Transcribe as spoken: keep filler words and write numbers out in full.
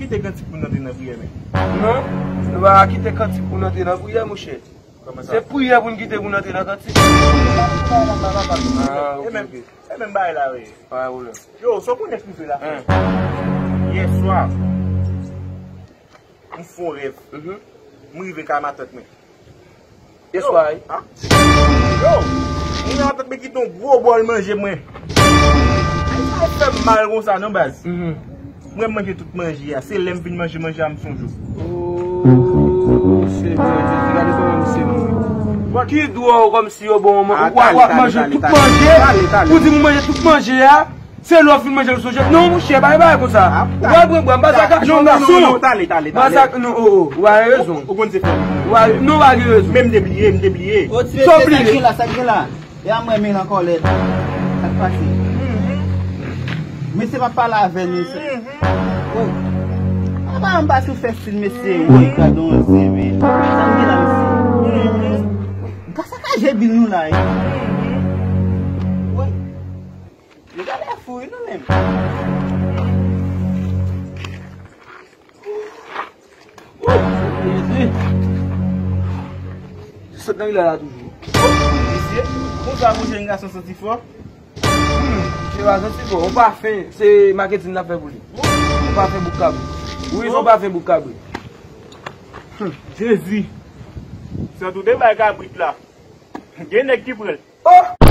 Kite kantik pou n antre nan priyè, men. Non, nou pa kite kantik pou n antre nan priyè, monchè. Kòman sa? Se priyè pou n kite pou n antre nan kantik. Ah, ok, ok. E menm bagay la, wi. Pa gen pwoblèm. Yo, sa w konnen k rive la, frè? Yè swa, m fè yon rèv. M rive kay matant mwen. Eswa, wi. Yo, mwen nan tèt mwen kite yon gwo bòl manje mwen. Sa fè m mal konsa non, baz. Mwen manje tout manje a. Se lè m fin manje manje a m sonje w. Oh, Senyè Jezi, gade kòman misye mouri. Ki dwòl kòmsi yo bon manman. Ou ap manje tout manje. Ou di m manje tout manje a. Se lè w fin manje l sonje. Non, monchè, pa gen bagay konsa. Ou pa pran bwa, m pa sakaje yon gason. Non, non, non, tale, tale, tale. M pa sa, non, oh, oh, ou pa gen rezon. Ou konn se fè. Ou pa, non, ou pa gen rezon. Men m te bliye, m te bliye. Sa w bliye? Sa k gen la, sa k gen la? E a mwen men an kòlè. Sa k pase? Mesye pa pale avè nou, se. Woy. Apa m pa sou fè stil, mesye? Woy, gade yon zen, men. Sa k gen la, mesye? M ka sakaje bil nou la, wi. Woy. Li genlè fou wi nou menm. Jezi. Sot nan vilaj la toujou. Mesye, konsa pou jèn gason santi fò? Hmm, misye pa santi fò. Yon pafen, se maketin l ap fè pou li. Yon pafen bouk kabrit. Wi, se yon pafen bouk kabrit. Jezi. Se tou de bay kabrit la. Gen nèg ki pran l. Oh!